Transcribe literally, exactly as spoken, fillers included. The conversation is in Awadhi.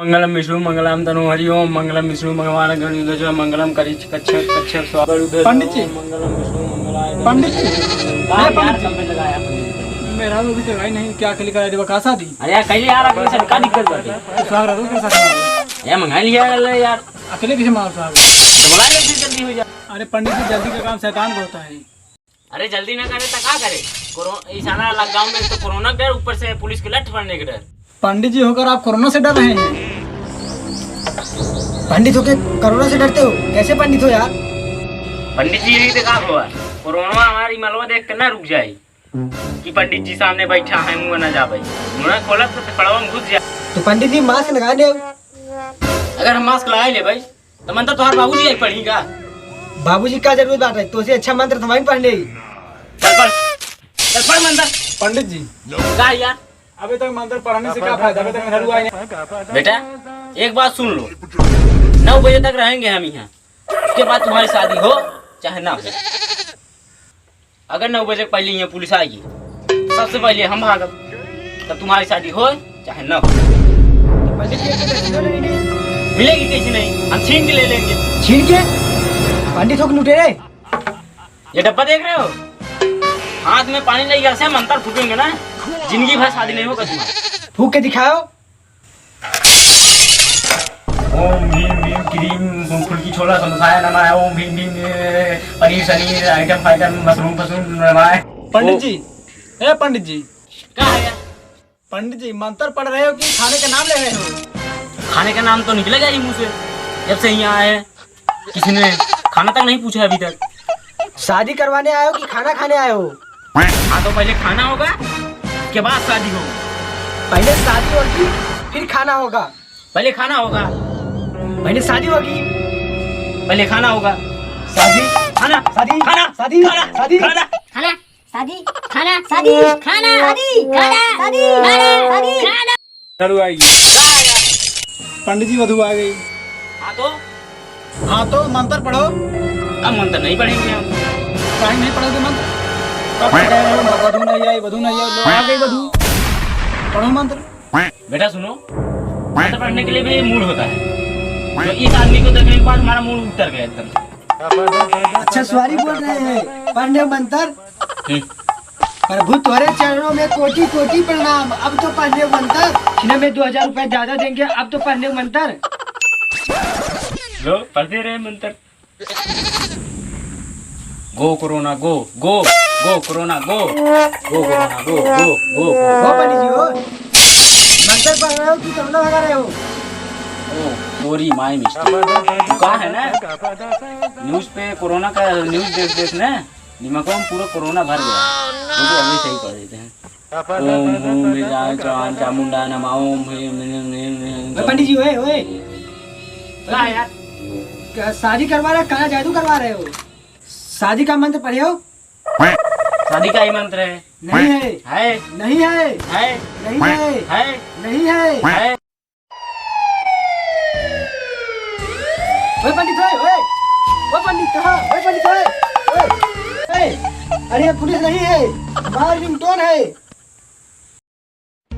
मंगलम विष्णु मंगलम तनु हरि ओम, मंगलम विष्णु भगवान गणेश मंगलम करिछ कच्छप कच्छप स्वाहा। पंडित जी। मंगलम विष्णु मंगलाय। पंडित जी। अरे पंडित जी। मेरा वो भी तो भाई नहीं, क्या अकेले करा देबा का शादी? अरे यार, कैले यार, अकेले से का दिक्कत बाटे? तो स्वागत है, कैसा स्वागत? अरे मंगा लिया यार। अकेले कैसे मारो स्वागत? तो बुला ले फिर जल्दी हो जा। अरे पंडित जी, जल्दी का काम शैतान को होता है। अरे जल्दी ना करे तो का करे? कोरो-, ई साला लॉकडाउन में तो कोरोना के डर, ऊपर से पुलिस के लठ पड़ने के डर। पंडित जी होकर आप कोरोना से डर रहे हैं? पंडित होके कोरोना से डरते हो? कैसे पंडित हो यार? पंडित जी यही देखा हुआ, कोरोना हमारी मलवा देख के ना रुक जाए कि पंडित जी सामने बैठा है, मुंह ना जावे। मुंह खोलत तो पड़वा में घुस जाए। तो पंडित जी मास्क लगा ले। अगर हम मास्क लगा ले भाई, तो मंत्र तोहार बाबूजी आई पढ़ी का? बाबूजी का जरूरत बाटे? तोसे अच्छा मंत्र तो वहीं पढ़ ले। चल पढ़, चल पढ़ मंत्र। पंडित जी। का यार? अबे तक मंत्र पढ़ने से क्या फायदा? अबे तक मेहरारू आई नहीं। बेटा, एक बात सुन लो, नौ बजे तक रहेंगे हम यहाँ, उसके बाद तुम्हारी शादी हो चाहे ना हो। अगर नौ बजे के पहले यहाँ पुलिस आएगी, सबसे पहले हम भागब, तब तुम्हारी शादी हो चाहे न हो। तो पंडित जी, एक तो मिलेगी कैसे नहीं, हम छीन के ले लेंगे। छीन के? पंडित हो कि लुटेरे? ये डब्बा देख रहे हो? हाथ में पानी लेके ऐसे मंत्र फूकेंगे ना, जिंदगी भर शादी नहीं होगा तुम्हारी। फूक के दिखाओ। ओम भीम भीम क्रीम फुलकी छोला समोसाय नमः। ओम भीम भीम, ए, पनीर सनीर आइटम फाइटम मशरूम फशरूम नमः। पंडित जी, ए पंडित जी। का है यार? पंडित जी, मंत्र पढ़ रहे हो कि खाने का नाम ले रहे हो? खाने का नाम तो निकलेगा ही मुंह से, जब से यहाँ आए हैं। किसी ने खाना तक नहीं पूछा अभी तक। शादी करवाने आए हो कि खाना खाने आए हो? हाँ, तो पहले खाना होगा, उसके बाद शादी होगा। पहले शादी होगी, फिर खाना होगा। पहले खाना होगा। पहले शादी होगी। पहले खाना होगा। शादी, खाना, शादी, खाना, शादी, खाना, शादी। खाना। खाना, शादी, खाना, शादी, खाना, शादी, खाना, शादी, खाना, शादी, खाना। वधू आ गई। पंडित जी, वधू आ गई। हाँ तो? हाँ तो मंत्र पढ़ो। अब मंत्र नहीं पढ़ेंगे हम। काहे नहीं पढ़ोगे मंत्र? कब से कह रहे हो, वधू नहीं आई, वधू नहीं आई, लो आ गई वधू। पढ़ो मंत्र। बेटा सुनो, मंत्र पढ़ने के लिए भी मूड होता है। तो इस आदमी को देखने के बाद हमारा मूड उतर गया एकदम से। अच्छा, सॉरी बोल रहे हैं, पढ़ने मंत्र। हम्म। प्रभु तोरे चरणों में कोटि कोटि प्रणाम। अब तो पढ़ने मंत्र। इन्हें में दो हजार रुपए ज्यादा देंगे, अब तो पढ़ने मंत्र। लो, पढ़ते रहे मंत्र। Go corona go, go, go corona go, go corona go, go, go, go. हो पंडित जी, हो। मंत्र पढ़ रहे हो कि कोरोना भगा रहे हो? ओ, sorry, my mistake। तू का है ना, news पे कोरोना का news देख देख ना, दिमागों में पूरा कोरोना भर गया। देखो, अभी सही कर देते हैं। ओम हूं बिरजाय चान चामुंडा नमः। ओम ह्रीं ह्रीं ह्रीं ह्रीं। ओए पंडित जी, ओए, ओए। का यार? क्या शादी करवा रहे हो, काला जादू करवा रहे हो? शादी का मंत्र पढ़े हो? शादी का ही मंत्र है। नहीं है। है। नहीं है। है। नहीं है। है। नहीं है। है। ओए पंडित, ओए, ओए, ओए पंडित, कहाँ? ओए पंडित, ओए, ओए, ओए, अरे ये पुलिस नहीं है, हमारा रिंगटोन है।